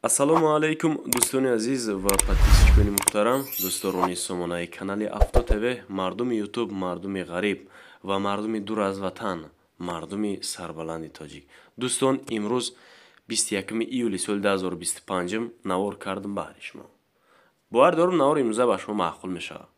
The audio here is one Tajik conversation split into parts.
Ассалому алайкум, дӯстони азиз ва подписчикони муҳтарам, дӯстдорони сомонаи канали Авто ТВ, мардуми Ютуб, мардуми ғариб ва мардуми дур аз ватан, мардуми сарбаланди тоҷик. Дӯстон, имрӯз 21 июли соли 2025 навор кардам баҳри шумо. Бовар дорам, навори имрӯза ба шумо маъқул мешавад.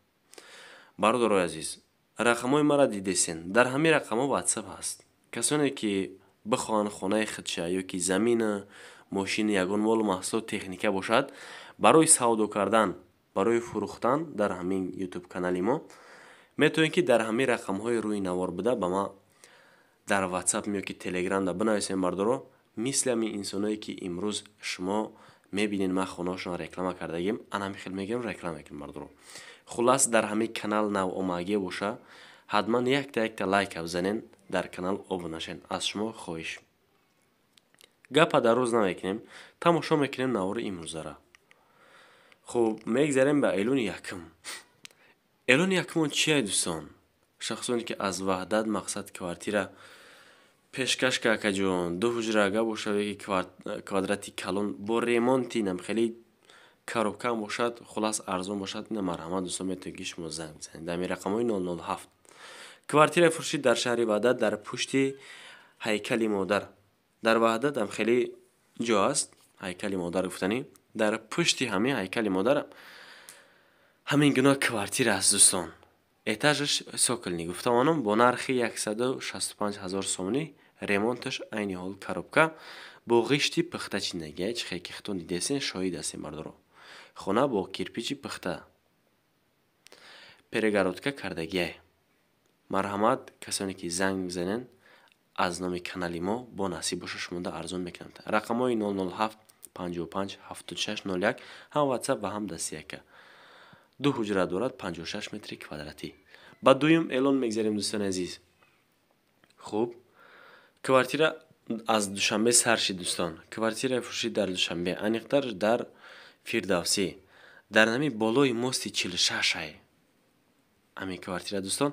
Бародарои азиз, рақамҳои маро дидесен, дар ҳамин рақамҳо Ватсап ҳаст. Касоне ки бихоҳанд хонаи худша ё ки замина, мошини, ягон молу маҳсулот, техника бошад, барои савдо кардан, барои фурӯхтан дар ҳамин Ютуб канали мо метавонед, ки дар ҳамин рақамҳои рӯи навор буда ба ман дар Ватсап ё ки Телеграмда бинависем. Бардоро, мисли ҳамин инсоное ки имрӯз шумо мебинед, ман хонаҳошонро реклама кардагим, ана ҳамин хел мегирам, реклама мекунам, бардоро. Хуллас, дар ҳамин канал навомагӣ боша, ҳатман якта якта лайка бизанен, дар канал обуна шавед, аз шумо хоҳиш. Гапа дароз намекунем, тамошо мекунем навори имрӯзара. Хуб, мегзарем ба эълони якум. Эълони якумон чия, дӯстон? Шахсоне ки аз Ваҳдат, мақсад, квартира пешкаш ка, акаҷон, ду ҳуҷрага бошад ки квадрати калон бо ремонти нам хеле коробкаам бошад, хуллас, арзон бошад, ина марҳамат, дӯстон, метавонед ки шумо занг бизанед дар рақамҳои 007. Квартираи фурӯшӣ дар шаҳри Ваҳдат, дар пушти ҳайкали модар. Дар Ваҳдат ҳам хеле ҷо аст, ҳайкали модар гуфтанӣ, дар пушти ҳамин ҳайкали модар ҳамин гуна квартира аст, дӯстон. Этажаш цокольный, гуфтамонам, бо нархи 165 000 сомонӣ. Ремонташ айни ҳол коробка, бо ғишти пухта чиндагия, чӣ хел ки худтон дидесен, шоҳид ҳастем, бардоро. Хона бо кирпичи пухта, перегородка кардагиай. Марҳамат, касоне ки занг мезанен аз номи канали мо, бо насиб боша, шумода арзон мекунам. Рақамҳои 007 55 76 01, ҳам Ватсап ва ҳам дастияка. Ду ҳуҷра дорад, 56 метри квадратӣ. Ба дуюм эълон мегзарем, дӯстони азиз. Хуб, квартира аз Душанбе сар шид, дӯстон. Квартираи фурӯшӣ дар Душанбе, аниқтар дар Фирдавсӣ, дар нами болои мости 46-ай ҳамин квартира, дӯстон.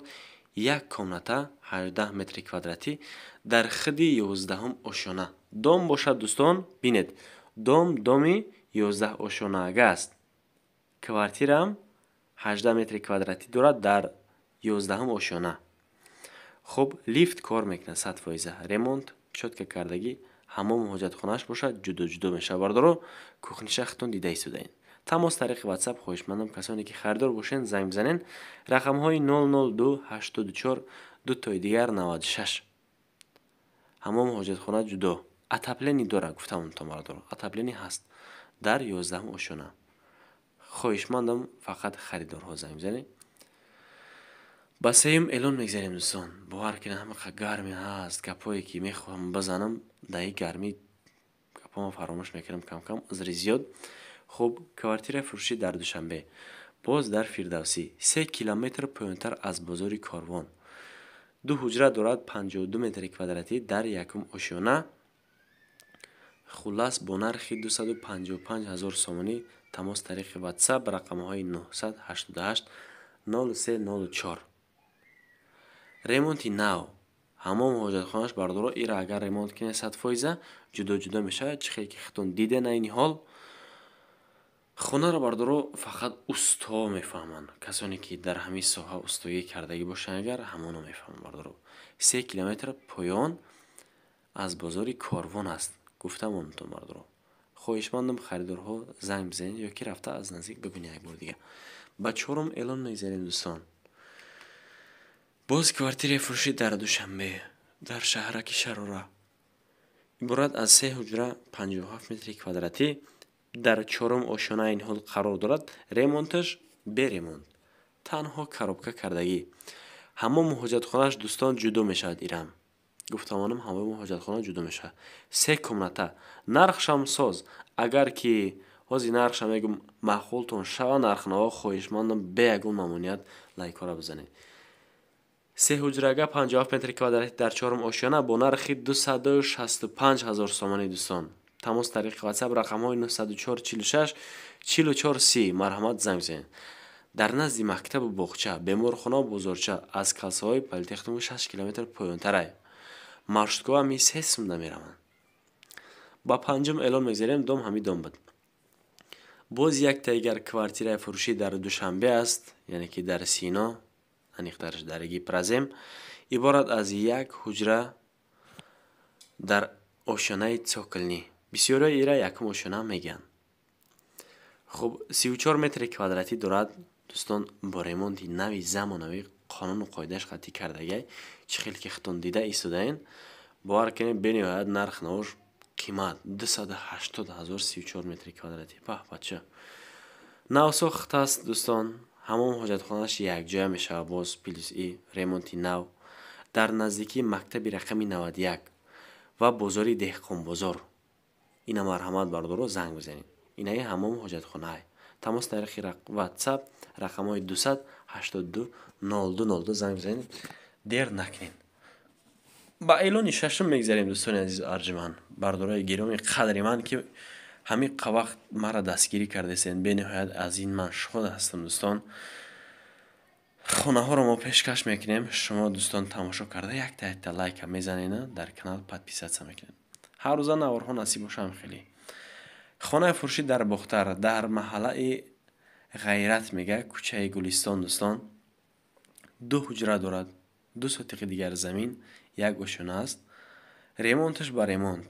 Як комната, 18 метри квадратӣ, дар хиди 11-ум ошёна. Дом бошад, дӯстон, бинед, дом, доми 11 ошёнаага аст. Квартираам 18 метри квадратӣ дорад, дар 11-ум ошёна. Хуб, лифт кор мекунад 100%, ремонт чётко кардагӣ. Ҳамому ҳоҷатхонааш бошад, ҷудо ҷудо мешавад, бардоро. Кухниша худтон дида истодаед. Тамос тариқи Ватсап. Хоҳишмандам, касоне ки харидор бошен, занг бизанен, рақамҳои 002 84 дутои дигар 96. Ҳамому ҳоҷатхона ҷудо, отопление дорад, гуфтам, бардоро, отопление ҳаст, дар 11-ум ошёна. Хоҳишмандам, фақат харидорҳо занг бизанед. Ба сеюм эълон мегзарем, дӯстон. Бовар кунед, ҳамақа гарми ҳаст, гапҳое ки мехоҳам бизанам, дар ин гармӣ гапҳома фаромӯш мекунам камкам, узри зиёд. Хуб, квартираи фурӯшӣ дар Душанбе, боз дар Фирдавсӣ, 3 километр поёнтар аз бозори Корвон. Ду ҳуҷра дорад, 52 метри квадратӣ, дар якум ошёна. Хуллас, бо нархи 255 000 сомонӣ. Тамос тариқи Ватсап, рақамҳои 988 0304. Ремонти нав, ҳамом ҳоҷатхонааш, бардоро. Ира агар ремонт кунед, 100% ҷудо ҷудо мешавад, чӣ хел ки худтон диден. Айни ҳол хонаро, бардоро, фақат усто мефаҳманд. Касоне ки дар ҳамин соҳа устогӣ кардагӣ бошанд, агар ҳамоно мефаҳманд, бардоро. 3 километр поён аз бозори Корвон аст, гуфтамонтон, бардоро. Хоҳишмандам, харидорҳо занг бизанед ё ки рафта аз наздик бибинед як бор дига. Ба чорум эълон мегзарем, дӯстон. Боз квартираи фурӯшӣ дар Душанбе, дар шаҳраки Шарора, иборат аз се ҳуҷра, 57 метри квадратӣ, дар чорум ошёна айни ҳол қарор дорад. Ремонташ бе ремонт, танҳо коробка кардагӣ. Ҳамому ҳоҷатхонааш, дӯстон, ҷудо мешавад. Ирам гуфтамонам, ҳамому ҳоҷатхона ҷудо мешавад. Се комната, нархшам соз. Агар ки ҳозир нархша мегӯм, маъқултон шава нархнаво, хоҳишмандам, бе ягон мамоният лайкҳоро бизанед. Се ҳуҷрага, 57 метри квадратӣ, дар чорум ошёна, бо нархи 265 000 сомонӣ, дӯстон. Тамос тариқи Ватсап, рақамҳои 904 46 44 30. Марҳамат, занг бизанед. Дар назди мактабу боғча, беморхонаву бозорча, аз калсаҳои политехникум 6 километр поёнтарай. Маршруткаҳо ҳами 3 сумда мераванд. Ба панҷум эълон мегзарем. Дом ҳами дом буд. Боз як дигар квартираи фурӯшӣ дар Душанбе аст, яъне ки дар Сино, аниқтараш дар Гипрозем. Иборат аз як ҳуҷра дар ошёнаи цокольный. Бисёриҳо ира якум ошёна мегӯянд. Хуб, 34 метри квадратӣ дорад, дӯстон, бо ремонти нави замонавӣ, қонуну қоидааш қатъӣ кардагай. Чӣ хел ки худтон дида истодаен, бовар кунед, бениҳоят нарх навош қимат: 280 ҳазор, 34 метри квадратӣ. Паҳ, бача, навсохт аст, дӯстон. Ҳамон ҳоҷатхонааш якҷоя мешавад, боз плюс и ремонти нав, дар наздикии мактаби рақами 91 ва бозори Деҳқонбозор. Ина марҳамат, бардоро, занг бизанед. Инаи ҳамом ҳоҷатхонае. Тамос тариқи WhatsApp, рақамҳои 282 02 02 занг бизанед, дер накунед. Ба эълони шашум мегзарем, дӯстони азизу арҷманд, бардорои гироми қадри ман, ки ҳамин вақт маро дастгирӣ кардесен. Бениҳоят аз ин ман шод ҳастам, дӯстон. Хонаҳоро мо пешкаш мекунем, шумо, дӯстон, тамошо карда, якта якта лайка мезанена, дар канал подписаться мекунед. Ҳар рӯза наворҳо насиб бошам. Хеле хонаи фурӯшӣ дар Бохтар, дар маҳаллаи Ғайрат мега, кӯчаи Гулистон, дӯстон. Ду ҳуҷра дорад, ду сотиқи дигар замин, як ошёна аст. Ремонташ ба ремонт,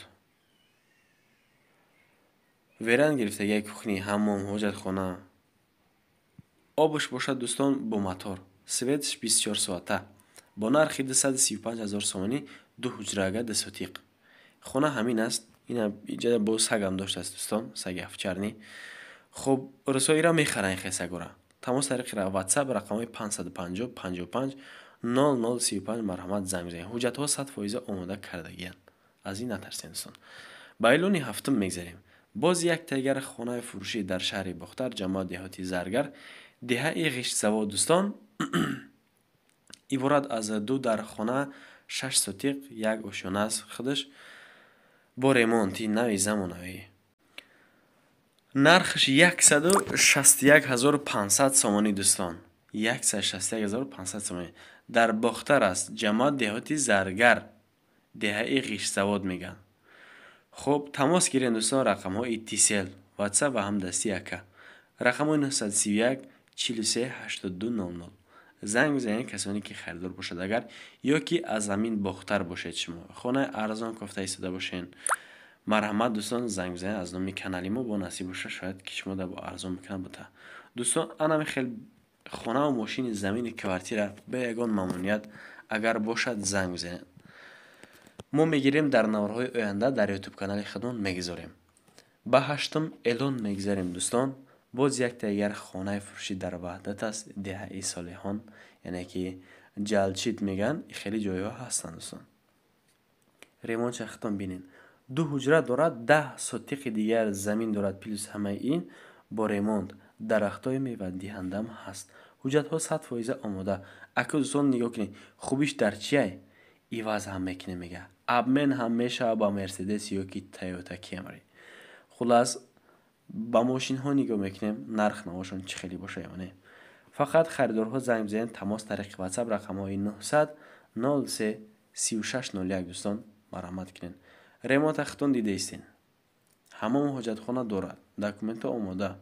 веранд гирифтагиа, кухни, ҳаммом, ҳоҷатхона. Обаш бошад, дӯстон, бо мотор, светаш 24 соата. Бо нархи 235 ҳазор сомонӣ, ду ҳуҷрага, ду сотиқ. Хона ҳамин аст. Ина иҷа боз сагам доштааст, дӯстон, саги овчарный. Хуб, рӯзҳо ира мехаранд хе сагора. Тамос тариқи WhatsApp, рақамҳои 550 55 00 35, марҳамат, занг бизанед. Ҳуҷҷатҳо 100% омода кардагианд, аз ин натарсед, дӯстон. Ба эълони ҳафтум мегзарем. Боз як дигар хонаи фурӯшӣ дар шаҳри Бохтар, ҷамоат деҳоти Заргар, деҳаи Ғиштзавод, дӯстон. Иборат аз ду дархона, шаш сотиқ, як ошёна аст худаш, бо ремонти нави замонавӣ. Нархаш 161 500 сомонӣ, дӯстон, 161 500 сомонӣ. Дар Бохтар аст, ҷамоат деҳоти Заргар, деҳаи Ғиштзавод мегӯянд. Хуб, тамос гиред, дӯстон, рақамҳои Тисел, WhatsApp ва ҳам дасти яка, рақамҳои 931 43 82 00 занг бизанед. Касоне ки харидор бошад агар, ё ки аз ҳамин Бохтар бошед, шумо хонаи арзон кофта истода бошед, марҳамат, дӯстон, занг бизанед. Аз номи канали мо бо насиб боша, шояд ки шумо да бо арзон мекунад бута. Дӯстон, анами хел хонаву мошини, замини, квартира бе ягон мамнуният агар бошад, занг бизанед. Мо мегирем, дар наворҳои оянда дар Ютуб канали худмон мегузорем. Ба ҳаштум эълон мегузарем, дӯстон. Боз як дигар хонаи фурӯшӣ дар Ваҳдат аст, деҳаи Солиҳон, яъне ки Ҷалчид мегӯянд. Хеле ҷойҳо ҳастанд, дӯстон. Ремонтша худтон бинед. Ду ҳуҷра дорад, 10 сотиқи дигар замин дорад, плюс ҳамаи ин бо ремонт, дарахтҳои мевадиҳандаам ҳаст. Ҳуҷҷатҳо 100% омода. Ака, дӯстон, нигоҳ кунед, хубиш дар чиай? Иваз ҳам мекунем, мега, обмен ҳам мешавад ба Мерседес ё ки Тойота Кемри. Хулас, ба мошинҳо нигоҳ мекунем, нарх навошон чӣ хеле боша ё не. Фақат харидорҳо занг бизанед. Тамос тариқи WhatsApp, рақамҳои 900 03 36 01. Дӯстон, марҳамат кунед. Ремонта худтон дидаистен, ҳамон ҳоҷатхона дорад, документҳо омода.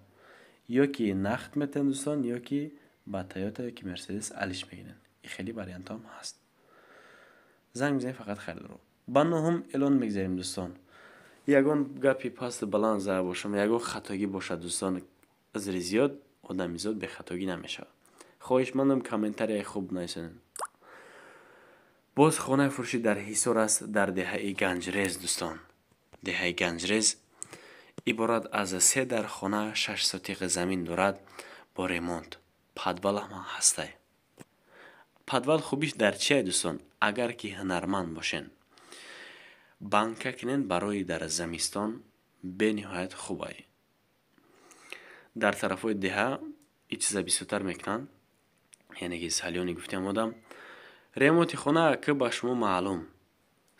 Ё ки нақд метавонед, дӯстон, ё ки ба Тойота ё ки Мерседес алиш мегиред. Хеле вариантҳоам ҳаст. Занг бизанед фақат харидорҳо. Ба нуҳум эълон мегзарем, дӯстон. Ягон гапи пасту баланд зада бошам, ягон хатогӣ бошад, дӯстон, узри зиёд. Одамизод бехатогӣ намешавад. Хоҳишмандам, комментарияи хуб нависонед. Боз хонаи фурӯшӣ дар Ҳисор аст, дар деҳаи Ганҷрез, дӯстон, деҳаи Ганҷрез. Иборат аз се дархона, шаш сотиқ замин дорад, бо ремонт, подвал ҳам ҳастай. Подвал хубиш дар чие, дӯстон? Агар ки ҳунарманд бошен, банка кунен, барои дар замистон бениҳоят хубай. Дар тарафҳои деҳа ин чиза бисёртар мекунанд, яъне ки салёни гуфтиам одам. Ремонти хона ки ба шумо маълум,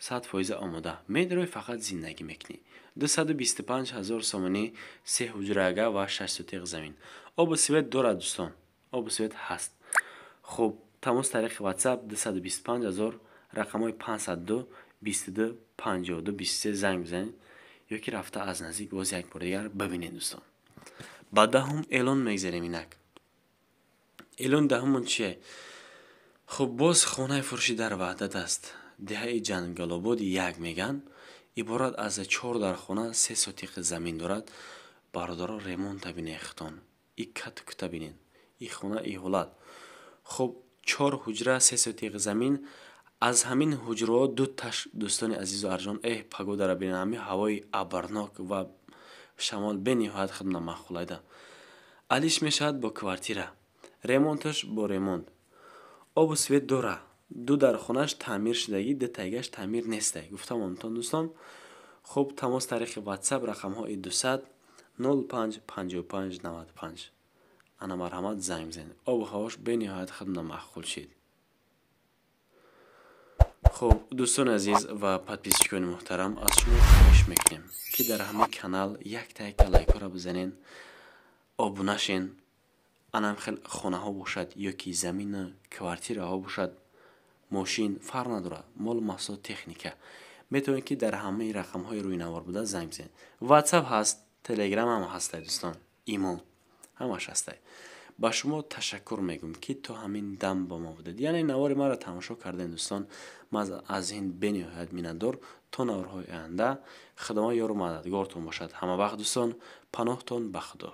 100% омода, медарои, фақат зиндагӣ мекунӣ. 225 ҳазор сомонӣ, се ҳуҷрага ва шаш сотиқ замин. Обу свет дорад, дӯстон, обу свет ҳаст. Хуб, тамос тариқи WhatsApp, 225 ҳазор, рақамҳои 502 22 52 23 занг бизанед. Ё ки рафта аз наздик боз як бор дигар бибинед, дӯстон. Ба даҳум эълон мегзарем. Инак, эълони даҳумон чие? Хуб, боз хонаи фурӯшӣ дар Ваҳдат аст, деҳаи Ҷангалободи як меган. Иборат аз чор дархона, 3 сотиқ замин дорад. Бародаро, ремонта бинед хитон, и кату кута бинед, и хона, и ҳолат. Хуб, чор ҳуҷра, 3 сотиқ замин. Аз ҳамин ҳуҷраҳо ду таш, дӯстони азизу арҷон. Эҳ, погодара бинед, ҳамин ҳавои абрнок ва шамол бениҳоят худна маъқулайда. Алиш мешавад бо квартира, ремонташ бо ремонт, обу свет дора. Ду дархонаш таъмир шудагӣ, ду тайгаш таъмир нестай, гуфтам онтон, дӯстон. Хуб, тамос тариқи Ватсап, рақамҳои 200 05 55 95. Ана, марҳамат, занг бизанед. Обу ҳавош бениҳоят худна маъқул шид. Хуб, дӯстони азиз ва подписчикони муҳтарам, аз шумо хоҳиш мекунем, ки дар ҳамин канал якта якта лайкҳоро бизанен, обуна шен. Анам хел хонаҳо бошад ё ки замину квартираҳо бошад, мошин, фарқ надорад, молу маҳсулот, техника, метавонед, ки дар ҳамаи рақамҳои рӯи навор буда занг бизанед. Ватсап ҳаст, Телеграм ҳам ҳастай, дӯстон, Имо ҳамаш ҳастай. Ба шумо ташаккур мегӯм, ки то ҳамин дам бо мо будед, яъне навори маро тамошо кардем. Дӯстон, ман аз ин бениҳоят миннатдор. То наворҳои оянда Худованд ёру мададгортон бошад ҳама вақт. Дӯстон, паноҳтон ба Худо.